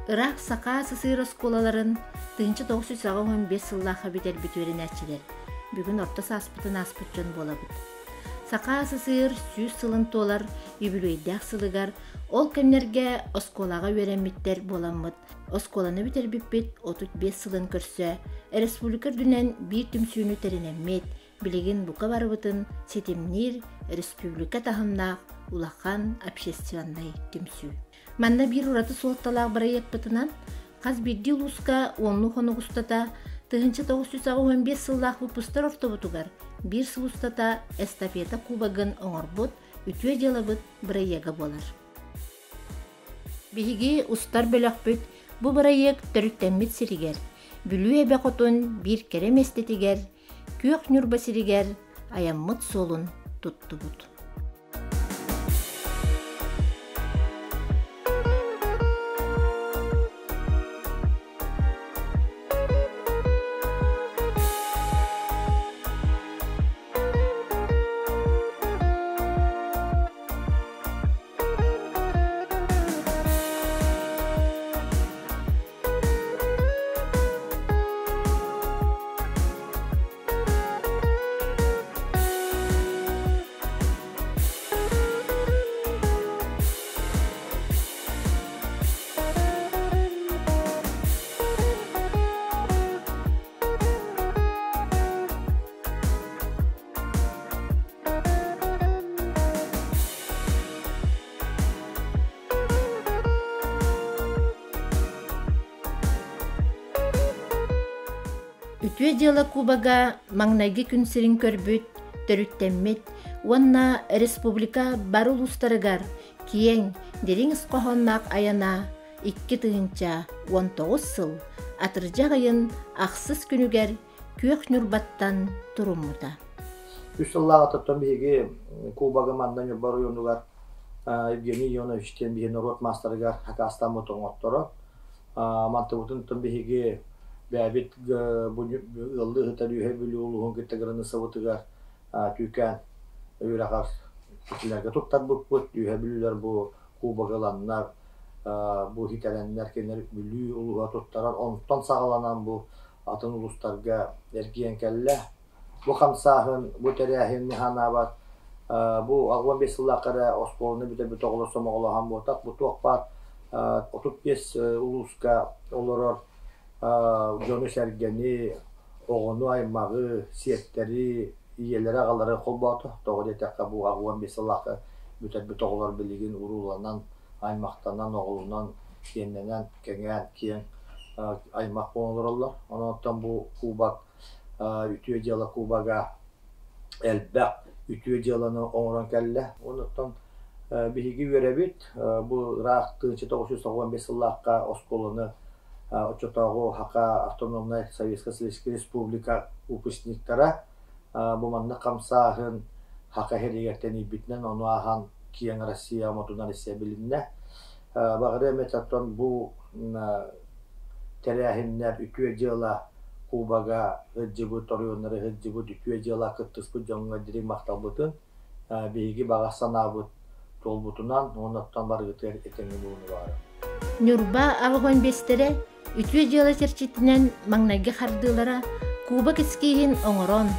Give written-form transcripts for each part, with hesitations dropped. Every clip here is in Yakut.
Ыраах Саха СССР оскуолаларын 1985 сыллаахха бүтэрбит үөрэнээччилэр бүгүн орто сааспытын ааспыт дьон буолабыт. Саха СССР 100 сылын туолар үбүлүөйдээх сылыгар ол кэмнэргэ оскуолаҕа үөрэммиттэр буоламмыт оскуоланы бүтэрбиппит 35 сылын көрсө республика үрдүнэн биир түмсүүнү тэринэммит, билигин бука барыбытын ситимниир республика таһымнаах улахан общественнай түмсүү. Манна биир ураты суолталаах бырайыакпытынан хас биирдии улууска уоннуу хонук устата 1985 сыллаах выпустар ортобутугар биир сыл устата эстафета кубогын оҥорбут үтүө дьыалабыт бырайыага буолар. Биһиги устар бөлөхпүт бу бырайыак төрүттэммит сиригэр, Бүлүү эбэ хотун биир кэрэ миэстэтигэр, Күөх Ньурба сиригэр айаммыт суолун туттубут. Үтүө дьыала кубога маҥнайгы күн сирин көрбүт, төрүттэммит уонна республика бары улуустарыгар киэҥ, дириҥ ис хоһоонноох айана 2019 сыл атырдьах ыйын ахсыс күнүгэр Күөх Ньурбаттан туруммута. Үс сыллааҕыттан биһиги Кубогы манна Ньурба оройуонугар Евгений Ионович диэн биһи норуот маастарыгар хакаастаммыт оҥотторо. Мантыбытын биһиги бэйэбит бу ыаллыы ыһытар Үөһэ Бүлүү улууһун кытта границабытыгар Түүкээн үрэҕэр итилэргэ туттарбыппыт. Үөһэ Бүлүүлэр бу Кубогы ыланнар, бу хитэрэннэр кинилэр Бүлүү улууһа туттарар. Онтон саҕаланан бу атын улуустарга эргийэн кэллэ. Бу хамсааһын, бу тэрээһин ханаабат бу 85 сыллаахха эрэ оскуоланы бүтэрбит оҕолор сомоҕолоһон буотах, бу туох баар 35 улууска олорор дьону-сэргэни, оҕону, аймаҕы, сиэттэри, ийэлэри, аҕалары холбоото. Тоҕо диэтэххэ, бу 85 сыллаахха бүтэрбит оҕолор билигин урууланан, аймахтанан, оҕолонон, сиэннэнэн, кэҥээн, киэҥ аймах буолан олороллор. Онон бу кубок үтүө дьыала кубога элбэх үтүө дьыаланы оҥорон кэллэ. Онуттан биһиги үөрэбит. Бу ыраах 1995 сыллаахха оскуоланы оччотооҕу Хака автономнай Советскай Советскай Республика выпускниктара бу маннык хамсааһын Хака иһигэр тэнийбитинэн ону ааһан киэҥ Россия омутунан Россия билиннэ. Баҕарыам этэ оттон бу тэрээһиннэр үтүө дьыала кубога сылдьыбыт, оройуоннары сылдьыбыт үтүө дьыала кыттыспыт дьоҥҥо дириҥ махталбытын биһиги баҕа санаабыт туолбутунан уонна оттон барыгытыгар этэҥҥэ буолууну баҕарабын. Ньурба аҕыс биэстэрэ үтүө дьыала чэрчитинэн маҥнайгы хардыылара кубок эскииһин оҥорон,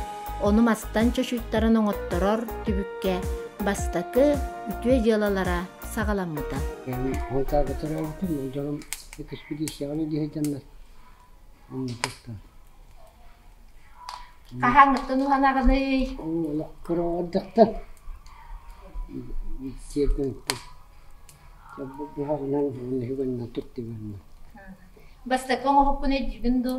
ону мастан чочуйтаран оҥотторор түбүккэ бастакы үтүө дьыалалара саҕаламмыта. Хонтаарга төрөөбүтүм, дьонум экспедицияҕа илдьэ сылдьаннар Хаһааҥҥыттан уһанаҕыный? Олох кыраҕардахтан сиэрдэнтэн быһаҕынан уонна туттубанна. Бастакы оҥоһуккун өйдүүгүн дуу?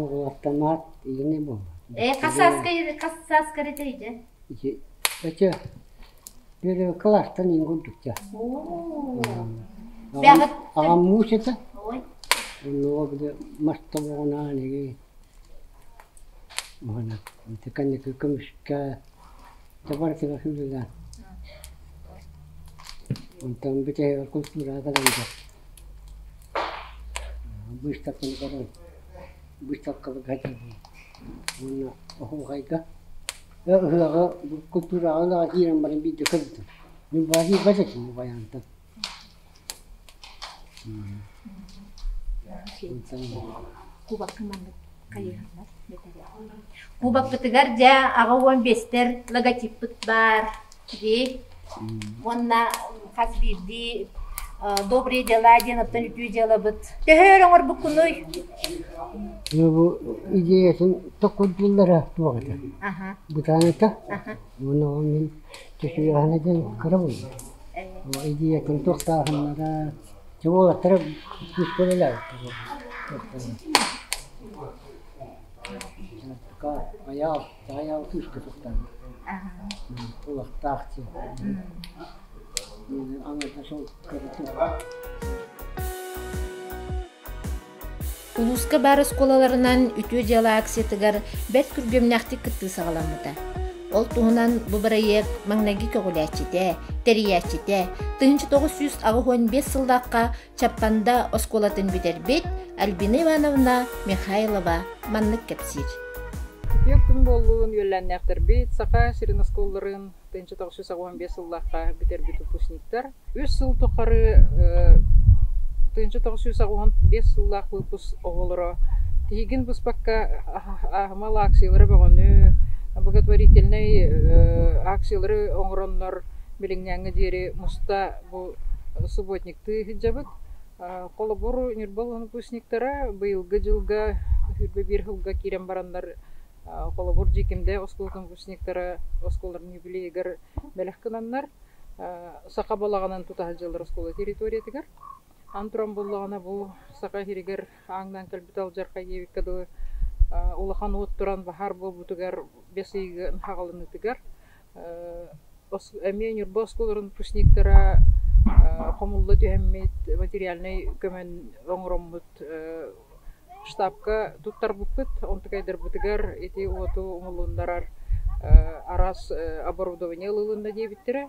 Оҕолортомаат игини буолла. Э, хас сааска хас сааскар этэй дьэ? Ити эти первый класстан иҥ курдук Аҕам муус этэ. Оннуга били мас тобоҕунаан эги уһана кэнники көмүскэ табарытыга сүүлэлээн. Онтон бүтэһигэр культураҕа кэлэн быыстапканы көрөн быыстапкабытыгар уонна оһуохайга ыһыаҕы культураҕа үлэҕэ киирэн баран биирдэ көрбүтүм. Мин баайбат этим убайаантан. Кубокка маннык хайыһаннар Кубокпытыгар дьэ 85-тэр логотиппыт баар. Дии. Уонна хас биирдии добрые дела диэн оттон үтүө дьыалабыт. Төһө өр оҥорбуккунуй? Бу идеятын токкурдууллара туох этэ? Бытаан этэ. Уонна мин төсүйэһинэ диэн кыра буолла. Идеятын туохтааһыннара уолаттара күүскэ үлэлээбиттэр. Айаал, айаал күүскэ туттарбыт. Улахтаах диэн. Аҥарда сол көрүтүм. Улууска баар оскуолаларынан үтүө дьыала акциятыгар бэрт күргүөмнээхтик кыттыы саҕаламмыта. Ол туһунан бу бырайыак маҥнайгы көҕүлээччитэ, тэрийээччитэ 1985 сыллаахха Чаппанда оскуолатын бүтэрбит Альбина Ивановна Михайлова маннык кэпсиир. Үтүө күн буоллун, үөлээннээхтэрбит, Саха сирин оскуолаларын 1985 сыллаахха бүтэрбит выпускниктар. Үс сыл тухары 1985 сыллаах выпуск оҕолоро тиһигин быспакка аһымал акциялары бөҕөнү, благотворительнай акциялары оҥороннор билиҥҥээҥҥэ диэри муста бу субботниктыы сылдьабыт. Холобур, Ньурба выпускниктара быйылгы дьылга 21 сылга киирэн бараннар холобур Дьиикимдэ оскуолатын выпускниктара оскуолаларын юбилейыгар бэлэх гынаннар саха балаҕанын тута сылдьаллар оскуола территориятыгар. Аны туран буоллаҕына бу саха сиригэр ааҥнаан кэлбит алдьархай диэбиккэ дылы улахан уот туран баһаар буолбутугар бэс ыйга хаҕаланыытыгар эмиэ Ньурба оскуолаларын выпускниктара хомулла түһэммит материальнай көмөн оҥороммут штабка туттарбыппыт. Онтукайдарбытыгар ити уоту умулуннарар араас оборудование ылылынна диэбиттэрэ.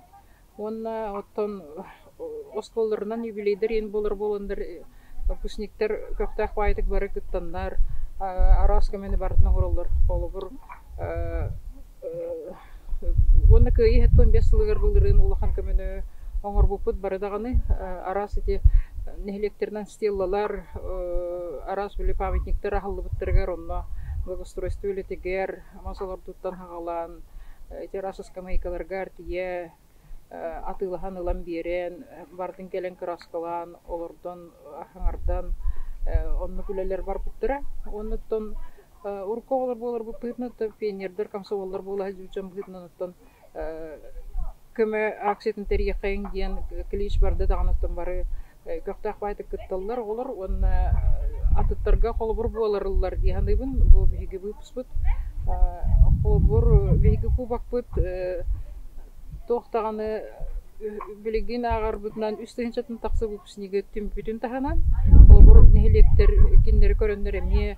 Уонна оттон оскуолаларынан юбилейдар иэн буолар буоланнар выпускниктар көхтөөх баайытык бары кыттаннар араас көмөнү барытын оҥороллор. Холобур, уонна Кыайыы 75 сылыгар былырыын улахан көмөнү оҥорбуппут бары даҕаны араас ити нэһилиэктэринэн стеллалар, араас били памятниктар аһыллыбыттарыгар онно благоустройство үлэтигэр мас олордууттан саҕалаан ити араас ыскамыайкаларга тиийэ атыылаһан ылан биэрэн, барытын кэлэн кырааскалаан, олордон, аһаҥардан оннук үлэлэр барбыттара. Оннуттан урукку оҕолор буоларбыт быһыытынан пионердар, комсомоллар буола сылдьыбыт дьон быһыытынан оттон көмө акциятын тэрийиэххэйиҥ диэн клич барда даҕаны оттон бары көхтөөх баайдык кытталлар оҕолор уонна атыттарга холобур буоларыллар дии саныыбын. Бу биһиги выпускпут. Холобур, биһиги кубокпыт туох даҕаны билигин ааҕарбытынан үс тыһыынчаттан тахса выпускнига түмпүтүн таһынан, холобур, нэһилиэктэр кинилэри көрөннөр эмиэ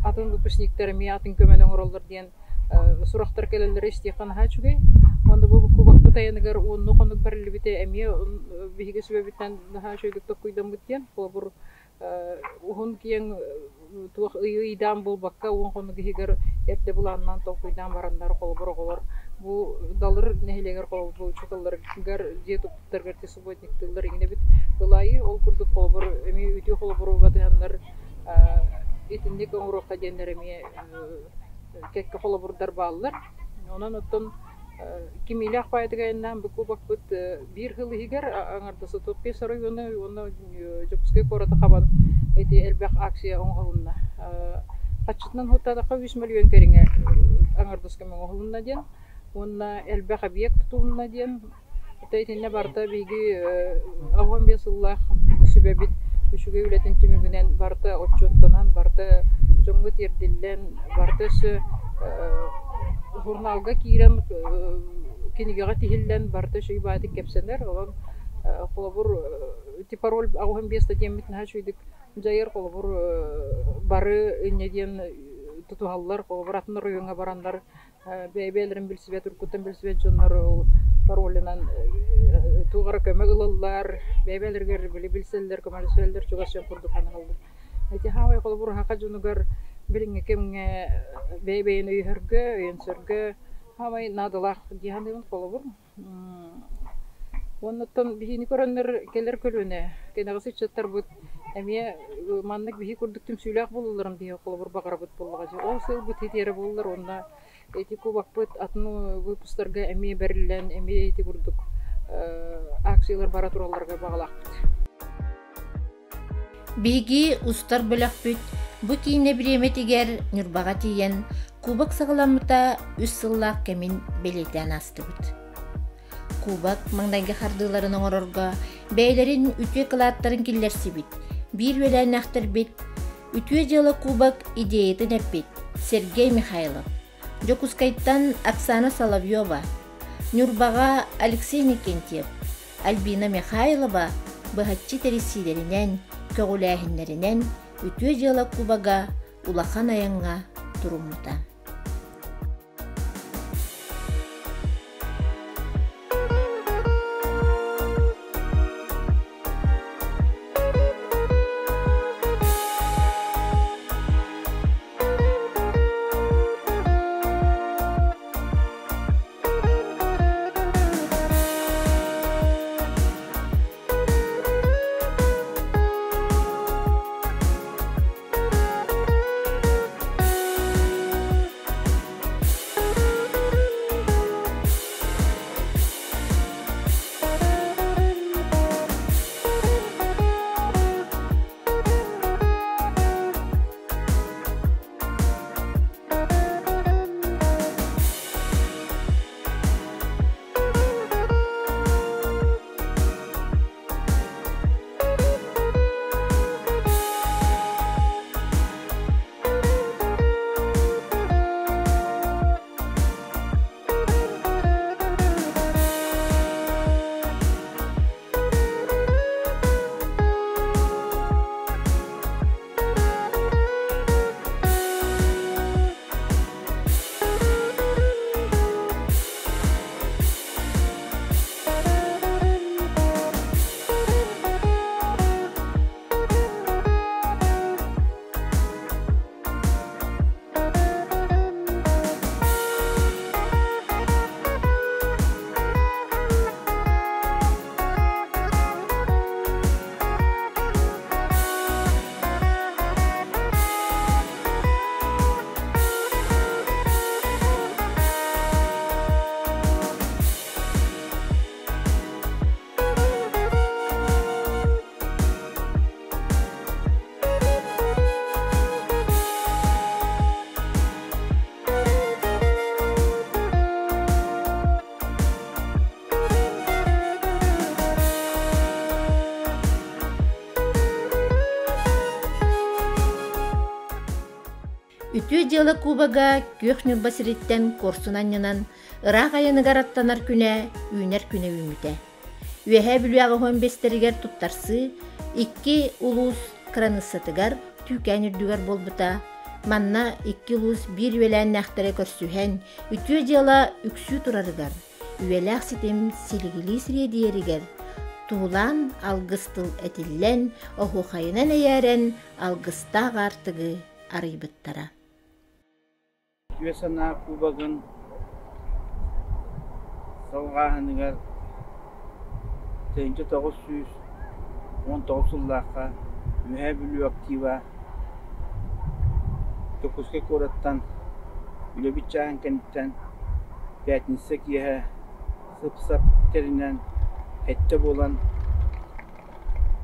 атын выпускниктар эмиэ атын көмөнү оҥороллор диэн сурахтар кэлэллэрэ истиэххэ наһаа үчүгэй. Уонна бу кубокпыт айаныгар уонну хонук бэриллибитэ эмиэ биһиги сүбэбиттэн наһаа үчүгэйдик толкуйдаммыт диэн. Холобур, уһун киэҥ туох ый-ыйдаан буолбакка уон хонук иһигэр эрдэ былааннаан толкуйдаан бараннар холобур оҕолор бу Далыр нэһилиэгэр холобур учууталларыгар дьиэ туппуттарыгар те субботниктыыллар иҥин эбит ылаайы ол курдук холобур эмиэ үтүө холобуру батыһаннар итинник оҥоруохха диэннэр эмиэ кэккэ холобурдар бааллар. Онон оттон кимиилээх баайдык айаннаан бу кубокпыт биир сыл иһигэр аҥардас Утопия оройуона уонна Дьокуускай куораты хабан ити элбэх акция оҥоһулунна. Хаччытынан хуттаатахха 3 мөлүйүөн кэриҥэ аҥардас көмө оҥоһулунна диэн уонна элбэх объект тутулунна диэн. Итиннэ барыта биһиги 85 сыллаах сүбэбит үчүгэй үлэтин түмүгүнэн барыта отчуоттанан, барыта дьоҥҥо тиэрдиллэн, барыта өссө журналга киирэн, кинигэҕэ тиһиллэн, барыта үчүгэй баҕайытык кэпсэнэр. Онон холобур, ити пароль 85 диэммит наһаа үчүгэйдик дьайар. Холобур, бары инньэ диэн тутуһаллар. Холобур, атын оройуоҥҥа бараннар бэйэ-бэйэлэрин билсибэт, уруккуттан билсибэт дьоннор ол паролунан туох эрэ көмө ылаллар, бэйэ-бэйэлэригэр били билсэллэр, көмөлөсөллөр, чугас дьон курдук санаһаллар. Ити хаамай холобур саха дьонугар билиҥҥи кэмҥэ бэйэ-бэйэни өйөһөргө, өйөнсөргө хаамай наадалаах дии саныыбын холобур. Уоннаттан биһини көрөннөр кэлэр көлүөнэ, кэнэҕэс ыччаттарбыт Эмиэ маннык биһи курдук түмсүүлээх буолалларын биһи холобур баҕарабыт буоллаҕа дии. Ол сыалбыт итиэрэ буоллар уонна ити кубокпыт атын выпустарга эмиэ бэриллэн, эмиэ ити курдук акциялар бара туралларыгар баҕалаахпыт. Биһиги устар бөлөхпүт бу киинэ бириэмэтигэр Ньурбаҕа тиийэн кубок саҕаламмыта үс сыллаах кэмин бэлиэтээн аастыбыт. Кубок маҥнайгы хардыыларын оҥорорго бэйэлэрин үтүө кылааттарын киллэрсибит, биир үөлээннээхтэрбит Үтүө дьыала кубок идеятын эппит Сергей Михайлов, Дьокуускайтан Оксана Соловьева, Ньурбаҕа Алексей Никентьев, Альбина Михайлова быһаччы тэрийсиилэринэн, көҕүлээһиннэринэн Үтүө дьыала кубога улахан айаҥҥа туруммута. Үтүө дьыала кубога Күөх Ньурба сириттэн куорсун анньынан ыраах айаныгар аттанар күнэ үүнэр күнэ үүммүтэ. Үөһээ Бүлүү аҕыһын бэстэригэр туттарсыы икки улуус кыраныыссатыгар Түүкээн үрдүгэр буолбута. Манна икки улуус биир үөлээннээхтэрэ көрсүһэн, үтүө дьыала үксүү турарыгар, үйэлээх ситим силигилии сириэдийэригэр туһулаан алгыс тыл этиллэн, оһуохайынан эйээрэн алгыстаах аартыгы арыйбыттара. Үтүө санаа кубогын салҕааһыныгар 1919 сыллаахха Үөһээ Бүлүү актива Дьокуускай куораттан үлэбит чааһын кэнниттэн пятница киэһэ сып-сап тэринэн эттэ буолан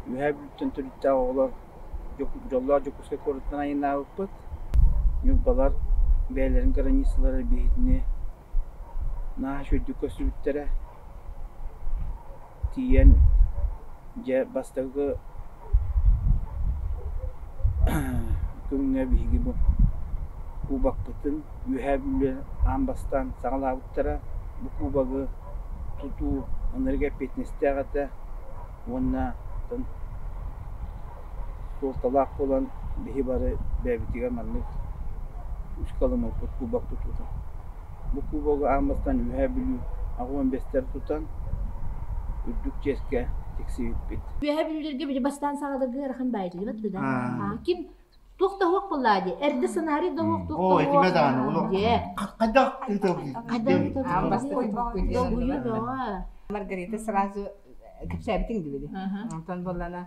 Үөһээ Бүлүүттэн төрүттээх оҕолор Дьоллоох Дьокуускай куораттан айаннаабыппыт. Ньурбалар бэйэлэрин границалара биһигини наһаа үчүгэйдик көрсүбүттэрэ. Тиийэн дьэ бастакы күҥҥэ биһиги бу кубокпытын Үөһээ Бүлүү аан бастаан саҕалаабыттара. Бу кубогы тутуу ынырык эппиэтинэстээх этэ уонна суолталаах буолан биһи бары бэйэбитигэр маннык үс кылыммыппыт кубок тутуута. Бу кубогу аан бастаан Үөһээ Бүлүү аҕыс бэстэр тутан үрдүк чиэскэ тиксибиппит. Үөһээ Бүлүүлэргэ били бастаан саҕаларга ыарахан баайдылыбат да ким туох да суох буоллаа дии эрдэ сценарий да суох туох да Оо, этимэ даҕаны, олох хайдах хайдах долгуйуу бөҕө Маргарита сразу кэпсээбитиҥ дибили. Онтон буоллана.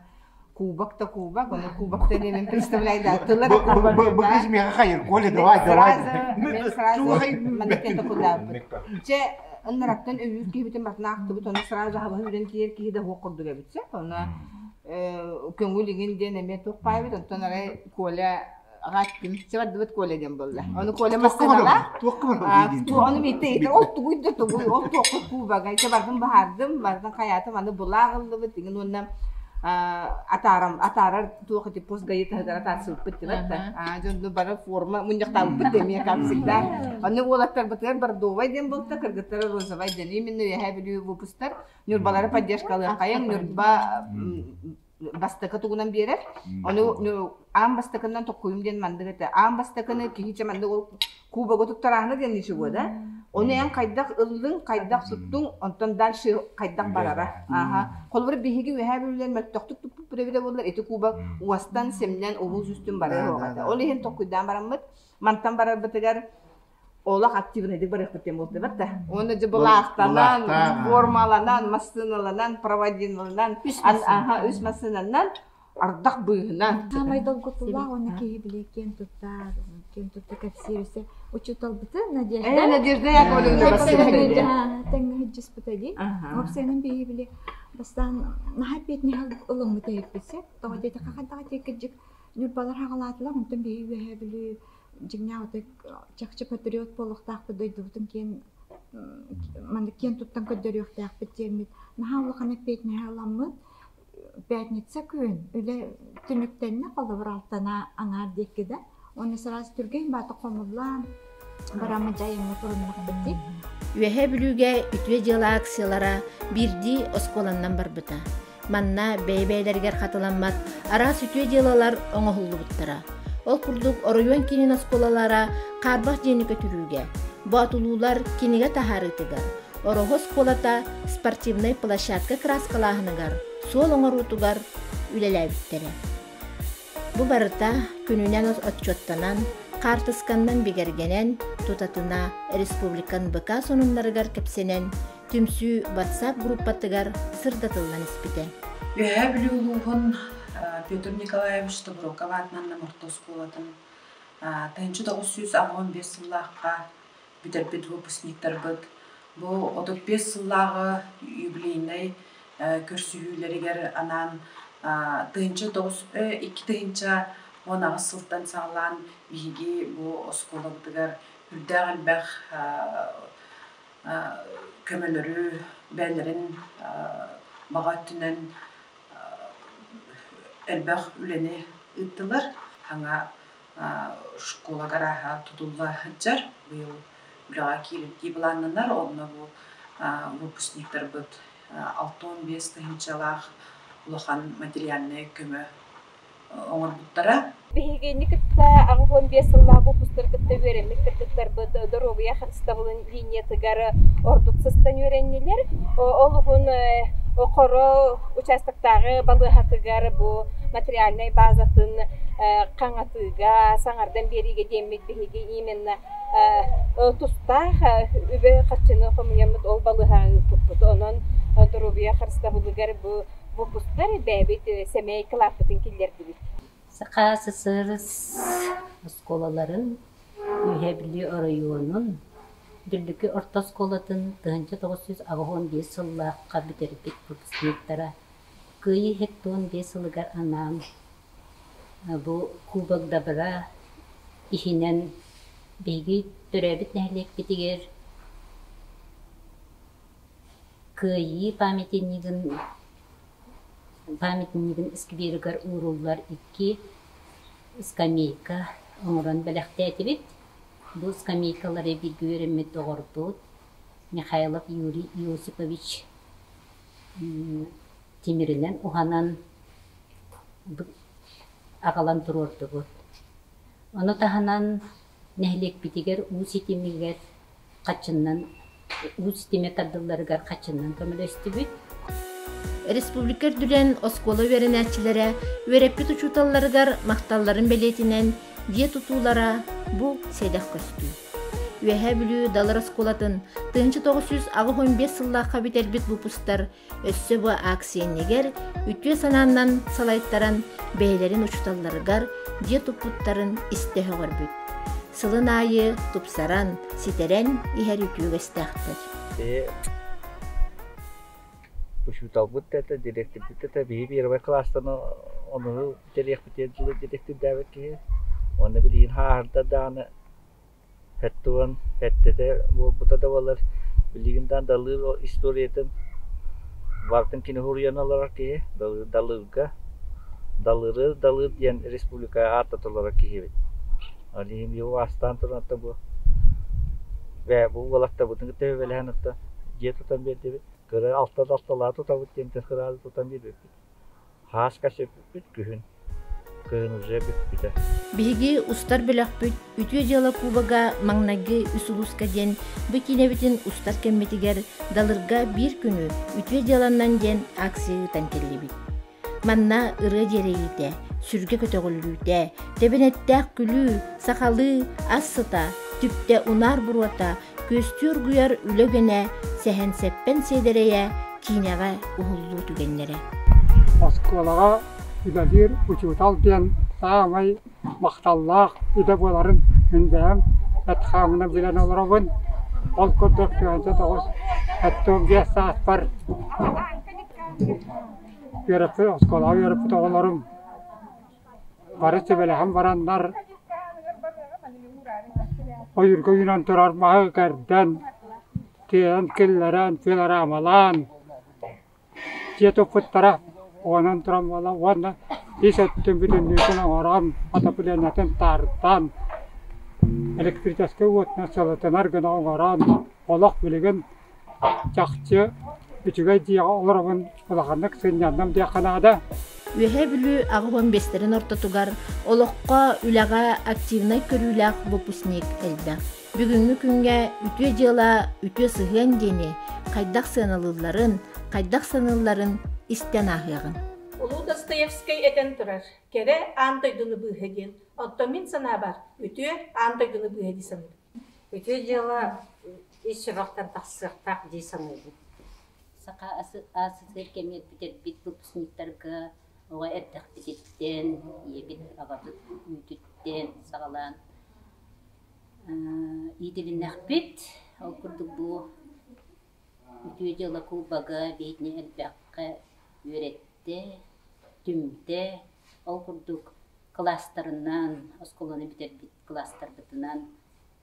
Кубок да кубок, ону кубок мен представляй да тылар кубок. Бу кыз миэхэ хайыр, Коля, давай, давай. Мен сразу маннык кудабыт. Че ыннараттан өйүүр киһибитин батына ахтыбыт, ону сразу хабаһы үрэн киэр киһи да хуох курдук эбитсе. Ону көҥүл игин диэн эмиэ туох паайбыт, онтон арай Коля аҕааттым, сыбардыбыт Коля диэн буолла. Ону Коля массыынала. Ону биитте итер ол тугуй да тугуй, ол туохку кубага. Ите бардым баһардым, бардым хаятым, аны булаах ыллыбыт, игин уонна атаарам атаарар туох ити пост гаи таһыгар атаарсыбыппыт дибэт да дьонну бары форма мунньахтаабыппыт эмиэ как всегда аны уолаттарбытыгар бордовай диэн буолта кыргыттара розовай диэн именно үөһээ бүлүү выпустар ньурбалары поддержкалыаххайыҥ ньурба бастакы тугунан биэрэр ону аан бастакынан токкуйум диэн мандык этэ аан бастакыны киһи чэ маннык ол кубогу туттараһына диэн ничего да ону эн хайдах ыллыҥ хайдах туттуҥ онтон дальше хайдах барара аха холобур биһиги үөһээ бүлүүлэр мөлтөхтүк туппуппут эбитэ буоллар ити кубок уостан сэмнэн улуус үстүн барыа суох этэ ол иһин толкуйдаан бараммыт мантан барарбытыгар олох активныйдык барыахпыт диэн буолтубат да уонна дьэ былаахтанан формаланан массыыналанан проводиналанан аха үс массыынанан ардах быыһынан. Саамай долгутуулаах уонна киһи били киэн туттар, киэн тутта кэпсиир өссө учууталбытын Надежда. Надежда Яковлевна Тэҥҥэ сылдьыспыта дии. Уопсайынан биһи били бастаан наһаа эппиэтинэһи ылыммыт эбиппит сөп. Тоҕо диэтэххэ хайдах кырдьык Ньурбалар хаҕалаатылар, онтон биһи үөһээ Бүлүү дьиҥнээх ытык чахчы патриот буолуохтаахпыт дойдубутун киэн маннык киэн туттан көрдөрүөхтээхпит диэммит наһаа улахан эппиэтинэһи ыламмыт пятница күн үлэ түмүктэннэ холобур алтана аҥаар диэки да уонна сразу түргэн баата хомуллаан бараммы дьайыҥҥа туруннахпыт дии. Үөһээ Бүлүүгэ үтүө дьыала акциялара биирдии оскуоланнан барбыта. Манна бэйэ-бэйэлэригэр хатыламмат араас үтүө дьыалалар оҥоһуллубуттара. Ол курдук оройуон киинин оскуолалара хаарбах дьиэни көтүрүүгэ, боотулуулар кинигэ таһаарыытыгар, Ороһу оскуолата спортивнай площадка кырааскалааһыныгар, суол оҥоруутугар үлэлээбиттэрэ. Бу барыта күнүнэн отчуоттанан, хаартысканнан бигэргэнэн, тутатына республика НБК сонуннарыгар кэпсэнэн, түмсүү WhatsApp группатыгар сырдатыллан испитэ. Үөһээ Бүлүү улууһун Петр Николаевич Тобуроков аатынан Нам орто оскуолатын 1985 сыллаахха бүтэрбит выпускниктарбыт бу 35 сыллааҕы юбилейнай көрсүһүүлэригэр анаан 2018 сылтан саҕалаан биһиги бу оскуолабытыгар үрдээх элбэх көмөлөрү бэйэлэрин баҕа өттүнэн элбэх үлэни ыыттылар. Хаҥа школа гарааһа тутулла сылдьар. Быйыл үлэҕэ киирэрдии былааннанар. Онно бу выпускниктарбыт 65 тыһыынчалаах улахан материальнай көмө оҥорбуттара. Биһигини кытта 85 сыллаах выпустары кытта үөрэммит кыргыттарбыт доруобуйа харыстабылын линиятыгар ордук сыстан үөрэннилэр. Ол уһун Хоро участоктааҕы балыыһатыгар бу материальнай базатын хаҥатыыга, саҥардан биэриигэ диэммит биһиги именно тустаах үбү-харчыны хомуйаммыт ол балыыһаҕа ыыппыппыт. Онон доруобуйа харыстабылыгар бу выпустар бэйэбит сэмэй кылааппытын киллэрдибит. Саха СССР оскуолаларын Үөһээ Бүлүү оройуонун Дүллүкү орто оскуолатын 1985 сыллаахха бүтэрбит выпускниктара Кыайыы 75 сылыгар анаан бу Кубок добра иһинэн биһиги төрөөбүт нэһилиэкпитигэр Кыайыы памятнигын памятнигын скверигэр ууруллар икки скамейка оҥорон бэлэхтээтибит. Бу скамейкалары бииргэ үөрэммит доҕорбут Михайлов Юрий Иосипович тимиринэн уһанан аҕалан туруордубут. Ону таһынан нэһилиэкпитигэр уу ситимигэр хаччыннан уу ситимэ тардылларыгар хаччыннан көмөлөстүбүт. Республика үрдүнэн оскуола үөрэнээччилэрэ үөрэппит учууталларыгар махталларын бэлиэтинэн дьиэ тутуулара бу сэдэх көстүү. Үөһээ Бүлүү Далыр оскуолатын 1985 сыллаахха бүтэрбит выпустар өссө бу акция иннигэр үтүө санааннан салайтаран бэйэлэрин учууталларыгар дьиэ туппуттарын истэ өҕөрбүт. Сылын аайы тупсаран, ситэрэн иһэр үтүө үгэстээхтэр. Учууталбыт да этэ, директорбыт да этэ, биһи первый класстан ону бүтэриэхпитигэр дылы директордаабыт киһи. Уонна билигин хааһырда даҕаны хэттуон хэттэтэ буолбута да буоллар, билигин даҕаны далыыр историятын барытын кини суруйан олорор киһи, далыырга далыры далыыр диэн республика ааттата олорор киһибит. Ол иһин его астаан туран бу бу уолаттарбытын кытта сүбэлэһэн оттон дьиэ тутан биэрдибит. Кыра алта алталаа тутабыт диэн кыраады тутан биэрбиппит. Хааска сөппүппүт күһүн. Кыһын уже бүппүтэ. Биһиги устар бөлөхпүт Үтүө дьыала кубога маҥнайгы үс улууска диэн бу киинэбитин устар кэммитигэр Далырга биир күнү Үтүө дьыаланнан диэн акция ыытан кэллибит. Манна ырыа дьиэрэйиитэ, сүргэ көтөҕүллүүтэ, тэбэнэттээх күлүү, сахалыы ас сыта, түптэ унаар буруота, күөстүү оргуйар үлэ үгэнэ, сэһэн-сэппэн сиэдэрэйэ, киинэҕэ уһуллуу түгэннэрэ. Оскуолаҕа үлэлиир учуутал диэн саамай махталлаах идэ буоларын мин бэйэм эт-хааммынан билэн олоробун. Ол курдук 1995 сааспар үөрэппит оскуолаҕа үөрэппит оҕолорум бары сүбэлэһэн бараннар ойуурга үүнэн турар маһы кэрдэн, тиэйэн киллэрэн, пилорамалаан дьиэ туппуттара. Онон туран буола уонна ис өттүн бүтүннүүтүн оҥорон, отоплениетын таарытан, электрическэй уотунан сылытынар гына оҥорон, олох билигин чахчы үчүгэй дьиэҕэ олоробун, улаханнык сынньанным диэххэ наада. Үөһээ Бүлүү 85-тэрин ортотугар олоххо, үлэҕэ активнай көрүүлээх выпускник элбэх. Бүгүҥҥү күҥҥэ үтүө дьыала, үтүө сыһыан диэни хайдах сыаналыылларын, хайдах саныылларын истэн ааһыаҕыҥ. Улуу Достоевскай этэн турар, кэрэ аан дойдуну быыһа диэн. Оттон мин санаабар, үтүө аан дойдуну быыһа дии саныыбын. Үтүө дьыала ис сүрэхтэн тахсыахтаах дии саныыбын. Саха АССР кэмигэр бүтэрбит выпускниктарга оҕо эрдэхпититтэн, ийэбит, аҕабыт үүтүттэн саҕалаан иитилиннэхпит. Ол курдук бу үтүө дьыала кубога биһигини элбэххэ үөрэттэ, түмтэ. Ол курдук кылаастарынан, оскуоланы бүтэрбит кылаастарбытынан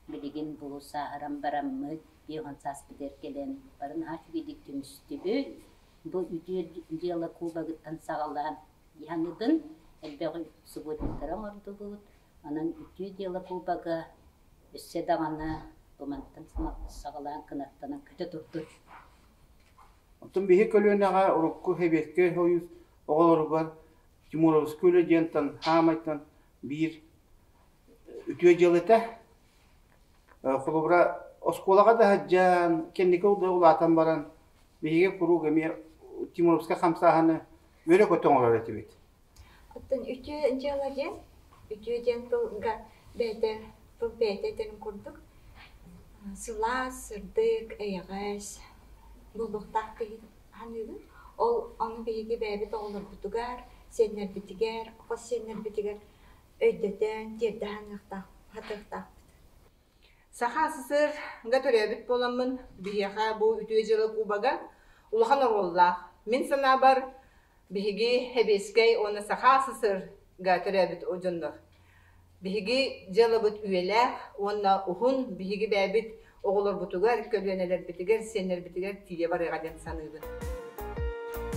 билигин бу сааһыран бараммыт, 50 сааспытыгар кэлэн бары наһаа үчүгэйдик түмүстүбүт. Бу үтүө дьыала кубогыттан саҕалаан дьаһаныбын элбэх субботниктары оҥордубут. Онон үтүө дьыала кубога өссө даҕаны бу мантан саҕалаан кынаттанан көтө турдун. Оттон биһи көлүөнэҕэ урукку Сэбиэскэй Союз оҕолоругар Тимуровскай үлэ диэнтэн хаамайтан биир үтүө дьыала этэ. Холобура, оскуолаҕа да сылдьан, кэнники улаатан баран, биһиги куруук эмиэ Тимуровскай хамсааһыны үөрэ-көтө оҥорор этибит. Оттон үтүө дьыала диэн, үтүө диэн тылга бэйэтэ тыл бэйэтэ этэрин курдук, сылаас, сырдык, эйэҕэс буолуохтаах киһи саныыбын. Ол ону биһиги бэйэбит оҕолорбутугар, сиэннэрбитигэр, хос сиэннэрбитигэр өйдөтөн, тиэрдэ сатыахтаахпыт. Саха СССР-га төрөөбүт буоламмын, биһиэхэ бу үтүө дьыала кубога улахан оруоллаах. Мин санаабар, биһиги Сэбиэскэй уонна Саха СССР-га төрөөбүт дьоннор. Биһиги дьыалабыт үйэлээх уонна уһун биһиги бэйэбит оҕолорбутугар, көлүөнэлэрбитигэр, сиэннэрбитигэр тиийэ барыаҕа диэн саныыбын.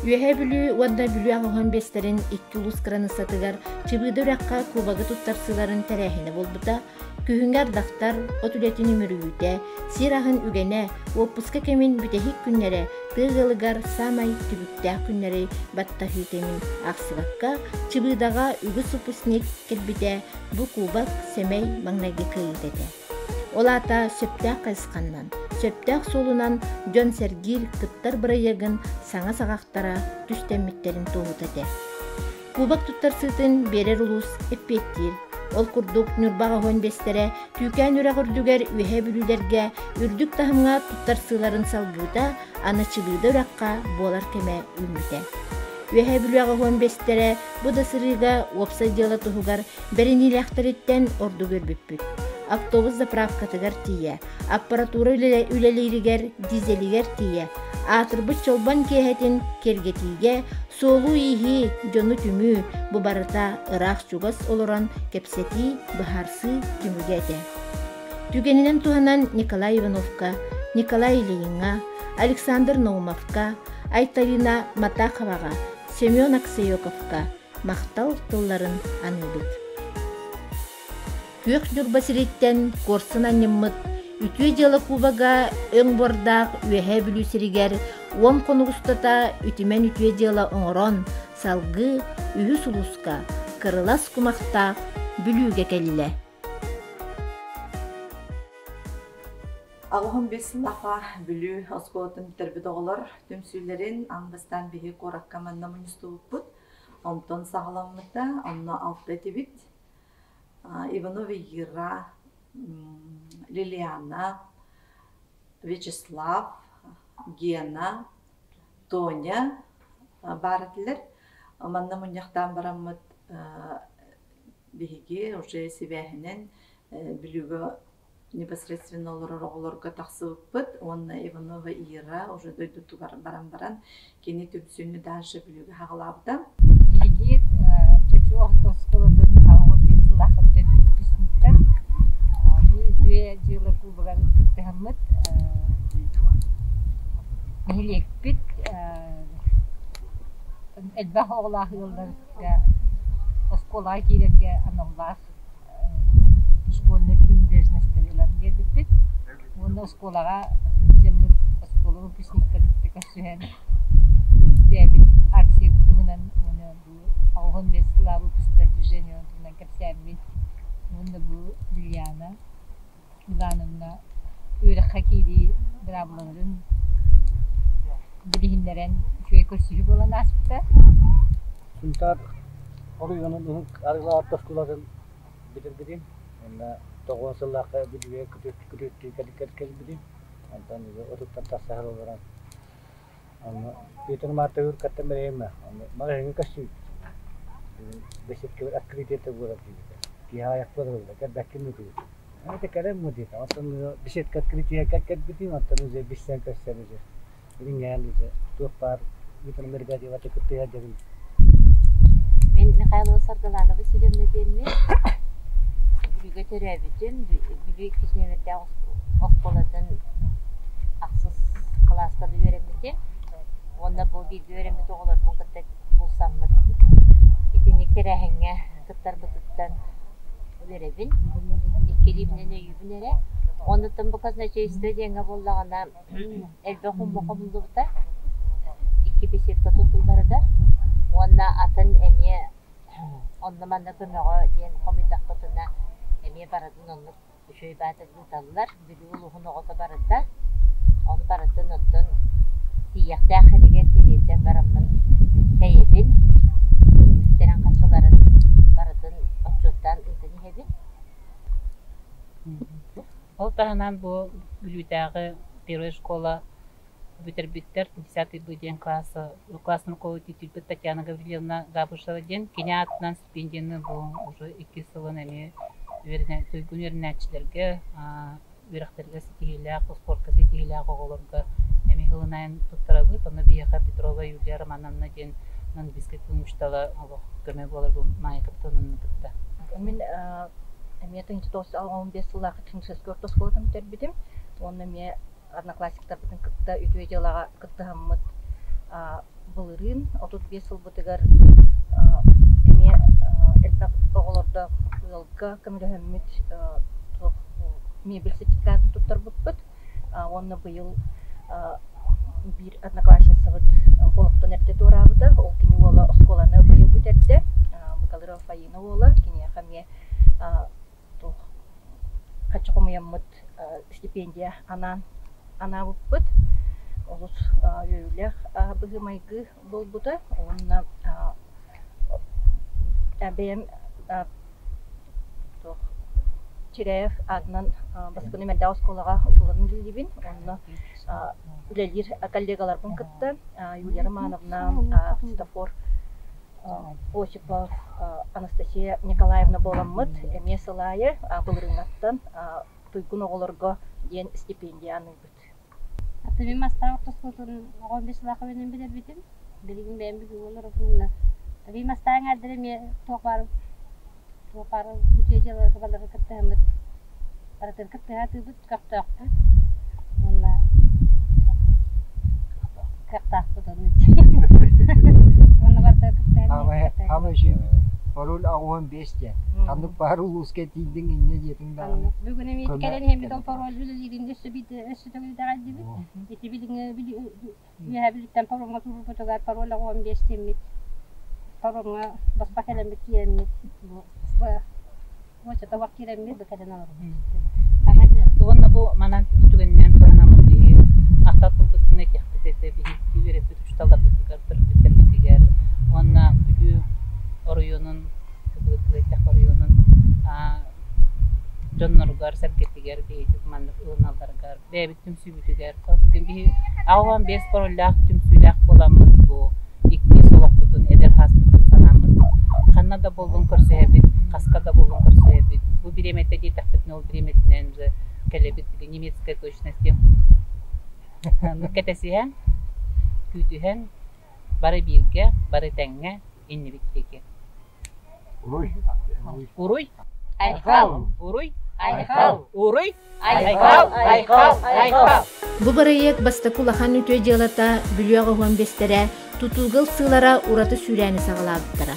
Үөһээ Бүлүү уонна Бүлүү аҕыһын биэстэрин икки улуус кыраныыссатыгар Чыбыыда үрэххэ кубогы туттарсыыларын тэрээһинэ буолбута. Күһүҥҥү ардахтар, от үлэтин үмүрүйүүтэ, сир аһын үгэнэ, уоппуска кэмин бүтэһик күннэрэ тыа ыалыгар саамай түбүктээх күннэри баттаһыы кэмин аахсыбакка, Чыбыыдаҕа үгүс выпускник кэлбитэ бу кубок сэмэй маҥнайгы кыайыыта этэ. Ол аата сөптөөх хайысханнан, сөптөөх суолунан дьон сэргиир, кыттар бырайыагын саҥа саҕахтара түстэммиттэрин туоһута этэ. Кубок туттарсыытын биэрэр улуус эппиэттиир. Ол курдук Ньурба аҕыс бэстэрэ Түүкээн үрэх үрдүгэр Үөһээ Бүлүүлэргэ үрдүк таһымҥа туттарсыыларын салгыыта аны Чыбыыда үрэххэ буолар кэмэ үүммүтэ. Үөһээ Бүлүү 85-тэрэ бу да сырыыга уопсай дьыала туһугар бэриниилээхтэриттэн ордук үөрбүппүт. Автобус заправкатыгар тиийэ, аппаратура үлэлииригэр, дизелигэр тиийэ, аатырбыт Чолбон киэһэтин киэргэтиигэ суолу-ииһи, дьону түмүү, бу барыта ыраах-чугас олорон кэпсэтии, быһаарсыы түмүгэ этэ. Түгэнинэн туһанан Николай Ивановка, Николай Ильиҥҥа, Александр Наумовка, Айталина Матаховаҕа, Семен Аксеековка махтал тылларын аныыбыт. Күөх Ньурба сириттэн куорсун анньыммыт Үтүө дьыала кубога өҥ буордаах Үөһээ Бүлүү сиригэр 10 хонук устата үтүмэн үтүө дьыала оҥорон, салгыы үһүс улууска кырылас кумахтаах Бүлүүгэ кэллэ. 85 сыллаахха Бүлүү оскуолатын бүтэрбит оҕолор түмсүүлэрин аан бастаан биһи куоракка манна мунньустубуппут. Онтон саҕаламмыта, онно алта этибит. Иванова Ира, Лилиана, Вячеслав, Гена, Тоня баар этилэр. Манна мунньахтаан бараммыт биһиги уже сибээһинэн Бүлүүгэ непосредственно олорор оҕолорго тахсыбыппыт уонна Иванова Ира уже дойдутугар баран баран кини түмсүүнү дальше Бүлүүгэ хаҕалаабыта. Биһиги Чочу орто оскуолатын 85 сыллаахха бүтэрбит выпускниктар бу үтүө дьыала кубогар кыттыһаммыт нэһилиэкпит элбэх оҕолоох ыалларга оскуолаҕа киирэргэ аналлаах школьнай принадлежностары ылан биэрбиппит уонна оскуолаҕа дьоммут оскуола выпускниктарын кытта көрсүһэн бэйэбит акциябыт туһунан уонна бу 85 сыллаах выпусктар движениеларын туһунан кэпсээммит уонна бу Лилиана Ивановна үөрэххэ киирии быраабылаларын билиһиннэрэн үчүгэй көрсүһүү буолан ааспыта. Сунтаар оройуонун уһук арыылаах орто оскуолатын бүтэрбитим. Уонна 90 сыллаахха Бүлүүгэ күтүөттүү кэлбитим. Онтон отуттан тахса сыл олорон онно Петр Мартовы кытта бэрэйимэ. Онно маҕаһыыҥҥа көстүбүт. Беседкабыт открытиета буолар диэбитэ. Киһи аҕыйах буолар кэлбэккин дуу Это кэлэн диэтэ. Оттон беседка открытие кэлбитим, оттон уже билсэн көрсөн уже билиҥҥээн уже туох баар бүтэн мероприятиеларга кыттыһа дьабын. Мин Михайлова Саргылана Васильевна диэммин. Бүлүүгэ төрөөбүтүм. Бүлүү иккис нүөмэрдээх оскуолатын ахсыс кылааска үөрэммитим. Уонна бу бииргэ үөрэммит оҕолорбун кытта булсаммыт итинник тэрээһиҥҥэ кыттарбытыттан үөрэбин. Иккилиибинэн өйүүбүн эрэ. Оннуттан бу казначейство диэҥҥэ буоллаҕына элбэх умма хомуллубута. Икки беседка тутулларыгар уонна атын эмиэ онно-манна көмөҕө диэн хомуйдахпытына эмиэ барытын оннук үчүгэй баатыр ыыталлар. Бүлүү улууһун оҕото барыта. Ону барытын оттон тиийиэхтээх сиригэр тириэрдэн бараммын тэйэбин. Үптэрин харчыларын барытын отчуоттаан ыытан иһэбин. Ол таһынан бу Бүлүүтээҕи первая школа бүтэрбиттэр десятый Б диэн класс классный руководитель Татьяна Гаврильевна Габышева диэн кини аатынан стипендияны бу уже иккис сылын эмиэ туйгун үөрэнээччилэргэ үөрэхтэргэ ситиһиилээх, спортка ситиһиилээх оҕолорго эмиэ сылын туттарабыт. Онно биһиэхэ Петрова Юлия Романовна диэн английскай тылын учуутала олох көмө буолар бу Майя Капитоновна кытта. Мин эмиэ 1995 сыллаахха техническэй орто оскуолатын бүтэрбитим. Уонна эмиэ одноклассниктарбытын кытта үтүө дьыалаҕа кыттыһаммыт былырыын 35 сылбытыгар эмиэ элбэх оҕолордоох ыалга көмөлөһөммүт туох мебель сертификатын туттарбыппыт уонна быйыл биир одноклассницабыт олохтон эрдэ туораабыта. Ол кини уола оскуоланы быйыл бүтэрдэ. Бакалырова Фаина уола киниэхэ эмиэ туох хаччы хомуйаммыт стипендия анаан анаабыппыт. Олус үөрүүлээх быһыы-майгы буолбута уонна бэйэм Туох Чиряев аатынан бастакы нүмердээх оскуолаҕа учууларын үлэлиибин. Онно үлэлиир коллегаларбын кытта Юлия Романовна, Христофор Осипов, Анастасия Николаевна буоламмыт эмиэ сыл аайы былырыыҥҥаттан туйгун оҕолорго диэн стипендия аныыбыт. Аты мин мастаах ортоскуотун оҕом бес сылаах билэрбитим. Билигин бэйэм бүгүн олоробун. Таби мастаан ардыр эмиэ туох баар туох баар үтүө дьыалаларга балары кыттыһаммыт барытын кыттыһа атыыбыт көхтөөхпүт уонна кыахтаахпыт уонна барыта кыттыһан Пароль аҕуһан бес диэн. Ханнык баар улууска тиийдиҥ инньэ диэтиҥ даҕаны. Бүгүн эмиэ кэлэн иһэммит ол пароль үлэлиирин өссө өссө төгүл Ити билиҥҥи үөһэ Бүлүүттэн паромҥа туруорбутугар пароль 85 диэммит паромҥа босхо кэлэммит киирэммит бу уочата киирэммит бу кэлэн олоробут. Уонна бу манан түгэнинэн туһанаммыт биһи махтал тылбытын этиэхпит этэ биһиги үөрэппит учууталларбытыгар, төрөппүттэрбитигэр уонна Бүлүү оройуонун Кыбыытык оройуонун дьонноругар, сэргэтигэр биһиги маннык ылыналларыгар бэйэбит түмсүүбүтүгэр биһи 85 пароллаах түмсүүлээх буоламмыт бу иккис олохпутун эдэр сааспытын санааммыт ханна да буоллун көрсүһэбит, хаска да буоллун көрсүһэбит. Бу бириэмэтэ диэтэхпитинэ ол бириэмэтинэн уже кэлэбит немецкая точность диэн кэтэсиһэн, күүтүһэн бары бииргэ, бары тэҥҥэ иннибит диэки. Уруй! Уруй! Айхал! Уруй! Айхал! Уруй! Айхал! Айхал! Айхал! Бу бырайыак бастакы улахан үтүө дьыалата Бүлүү аҕыһуон бэстэрэ тутууга ылсыылара ураты сүүрээни саҕалаабыттара.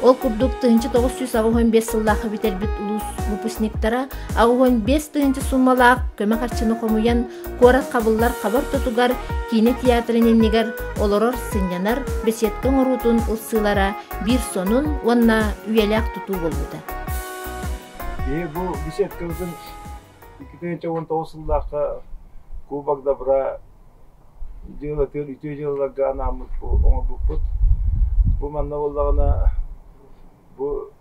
Ол курдук 1985 сыллаахха бүтэрбит улуус выпускниктара 85 тыһыынча суумалаах көмө харчыны хомуйан куорат хабыллар хаба ортотугар киинэ театрын иннигэр олорор сынньанар беседка оҥоруутун ылсыылара биир сонун уонна үйэлээх тутуу буолбута. Биһи бу беседкабытын 2019 сыллаахха Кубок добра дьыалатыгар үтүө дьыалаларга анааммыт бу оҥорбуппут. Бу манна буоллаҕына бу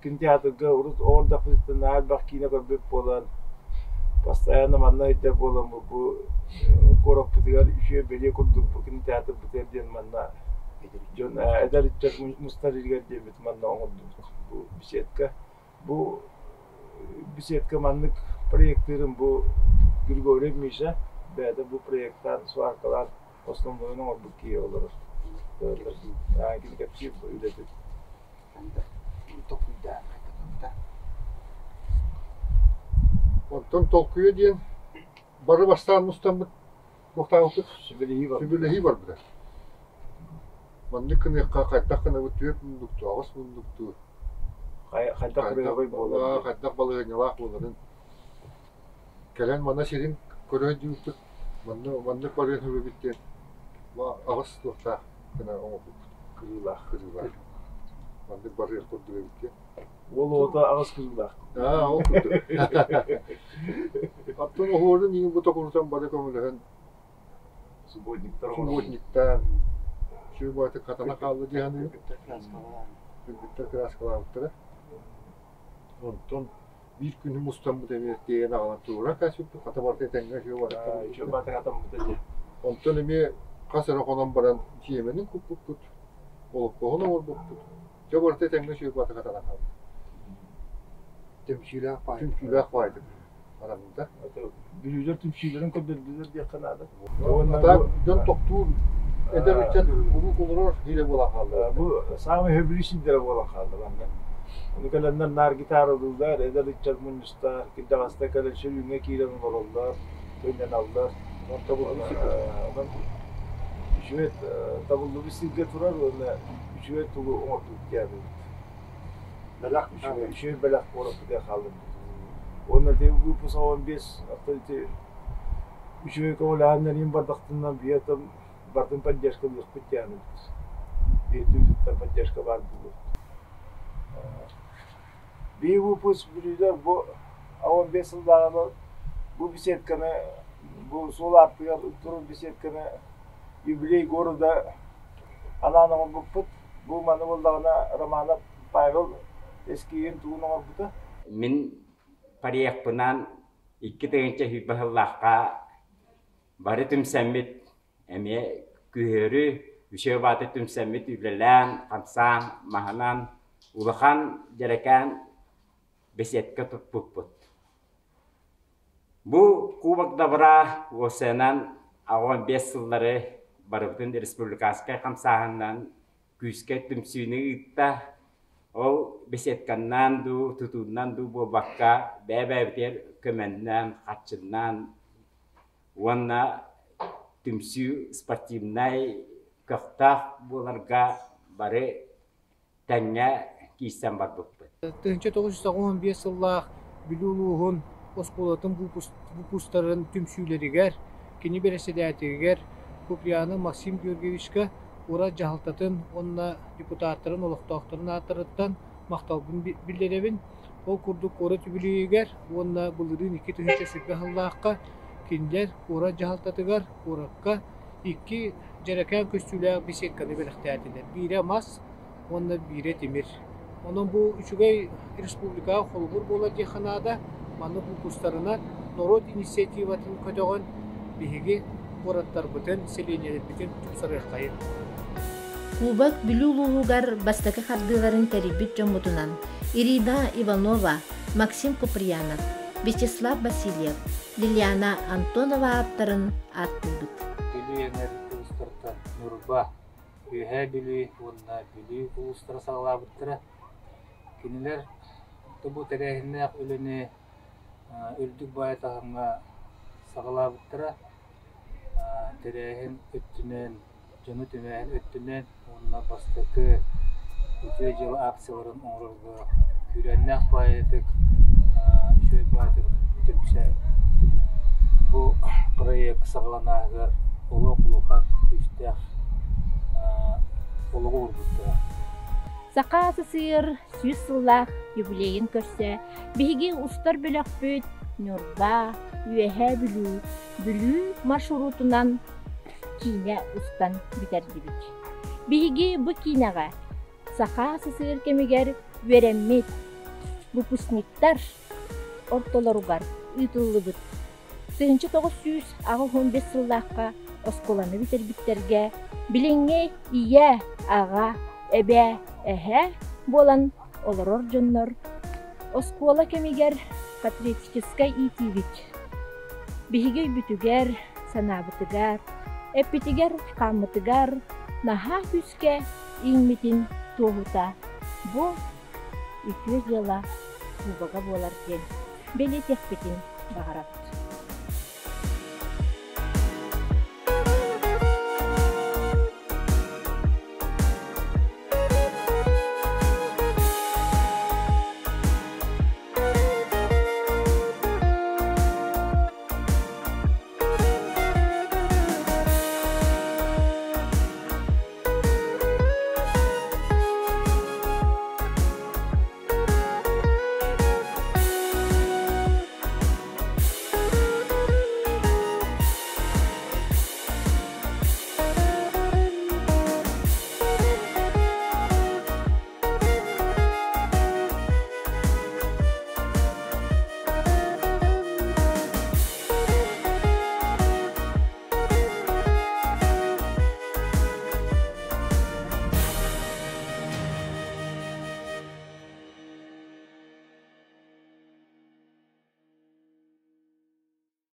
кинотеатрга урут оҕордохпутуттан наһаа элбэх киинэ көрбүт буолан постоянно манна ыйдар буолан бу куораппытыгар үчүгэй бэлиэ курдук бу кинотеатрбытыгар диэн манна дьон эдэр ыччат мустар иһигэр диэммит манна оҥордубут бу беседка. Бу беседка маннык проектыырын бу Григорьев Миша бэйэтэ бу проектаан сваркалаан основнойун оҥорбут киһи олорор. Кини кэпсиир үлэтин. Онтон толкуйа диэн бары бастаан мустаммыт туохтаабыппыт сүбэлэһии барбыта. Маннык гыныахха хайдах гынабыт түөрт муннуктуу, аҕыс муннуктуу хайдах кырыһабай буолар хайдах балаһыанньалаах буоларын кэлэн манна сирин көрө сылдьыбыппыт манна маннык барыан сөп эбит диэн аҕыс туохтаах гына оҥорбуппут кырыылаах кырыылаах маннык барыах курдук эбит диэн уол оҕото аҕыс кырыылаах аа ол курдук оттон оһуорун иҥин бу токурутан бары көмөлөһөн субботниктар субботниктаан сүбэ хатана хаалла дии саныыбын кыргыттар кырааскалаабыттара онтон биир күнү мустаммыт эмиэ тиэйэн аҕалан туруоран кээспиппит хата барыта этэҥҥэ үчүгэй барыта онтон эмиэ хас эрэ хонон баран сиэмэнин куппуппут олоппоһун оҥорбуппут дьэ барыта этэҥҥэ үчүгэй барыта хатанан хаалла Түмсүүлээх баай. Түмсүүлээх баайдык аранда. Бүлүүлэр түмсүүлэрин көрдөрдүлэр диэххэ наада. Дьон тохтуур эдэр ыччат куруук олорор киһи буолан хаалла. Бу саамай сөбүлүүр сирдэрэ буолан хаалла манна. Ону кэлэннэр наар гитаралыыллар, эдэр ыччат мунньустар, кырдьаҕастар кэлэн сөрүүҥҥэ киирэн олороллор, сынньаналлар. Онон үчүгэй табыллыбыт сиргэ турар уонна үчүгэй тугу оҥордубут диэбит. Бэлэх үчүгэй бэлэх куораппытыгар хаалларбыт. Уонна ити выпуск 15 ити үчүгэй көҕүлээһиннэриин бардахтарына биһиэтэ бардын поддержкалыахпыт диэбит. Биһиги поддержка баар буолуо. Биир выпуск бүлүүлэр бу 15 сыллааҕы бу беседканы бу суол аартыгар турар беседканы юбилей города анаан оҥорбуппут. Бу маны буоллаҕына Романов Павел эскиһин тугун оҥорбута. Мин проекпынан 2020 сыллаахха бары түмсэммит эмиэ күһүөрү үчүгэй бааты түмсэммит үлэлээн, хамсаан, маһынан улахан дьэрэкээн беседка туппуппут. Бу Кубок добра ОСН-нан 85 сыллары барыбытын республиканскай хамсааһынынан күүскэ түмсүүнү ыытта. Ол беседканнан дуу, тутууннан дуу буолбакка, бэйэ-бэйэбитигэр көмөннөн, харчыннан уонна түмсүү спортивнай көхтөөх буоларга бары тэҥҥэ киирсэн барбыппыт. 1995 сыллаах Бүлүү улууһун оскуолатын выпустарын түмсүүлэригэр, кини бэрэссэдээтэлигэр Куприянов Максим Георгиевичка куорат дьаһалтатын уонна депутаттарын олохтоохторун ааттарыттан махталбын биллэрэбин. Ол курдук куорат үбүлүөйүгэр уонна былырыын 2020 сыллаахха кинилэр куорат дьаһалтатыгар куоракка икки дьэрэкээн көстүүлээх беседканы бэлэхтээтилэр. Биирэ мас уонна биирэ тимир. Онон бу үчүгэй республикаҕа холобур буолар диэххэ наада. Маннык выпустарынан норуот инициативатын көтөҕөн биһиги куораттарбытын, сэлиэнньэлэрбитин тупсарыаххайын. Кубок Бүлүү улууһугар бастакы хардыыларын тэрийбит дьоммутунан Ирина Иванова, Максим Куприянов, Вячеслав Васильев, Лилиана Антонова ааттарын ааттыыбыт. Бүлүү эҥэр улуустартан Ньурба, Үөһээ Бүлүү уонна Бүлүү улуустара саҕалаабыттара. Кинилэр бу тэрээһиннээх үлэни үрдүк баай таһымҥа саҕалаабыттара. Тэрээһин өттүнэн, дьону түмээһин өттүнэн уонна бастакы үтүө дьыала акцияларын оҥорорго күүрээннээх баайытык, үчүгэй баайытык түмсэн бу проект саҕаланааһыгар олох улахан күүстээх олоҕу уурбуттара. Саха СССР 100 сыллаах юбилейын көрсө биһиги устар бөлөхпүт Ньурба, Үөһээ Бүлүү, Бүлүү маршрутунан киинэ устан бүтэрдибит. Биһиги бу киинэҕэ Саха СССР кэмигэр үөрэммит выпускниктар ортолоругар ыытыллыбыт 1985 сыллаахха оскуоланы бүтэрбиттэргэ билиҥҥи ийэ, аҕа, эбээ, эһээ буолан олорор дьоннор оскуола кэмигэр патриотическай иитиибит биһиги өйбүтүгэр, санаабытыгар, эппитигэр-хааммытыгар наһаа күүскэ иҥмитин туоһута бу үтүө дьыала кубога буолар диэн бэлиэтиэхпитин баҕарабыт.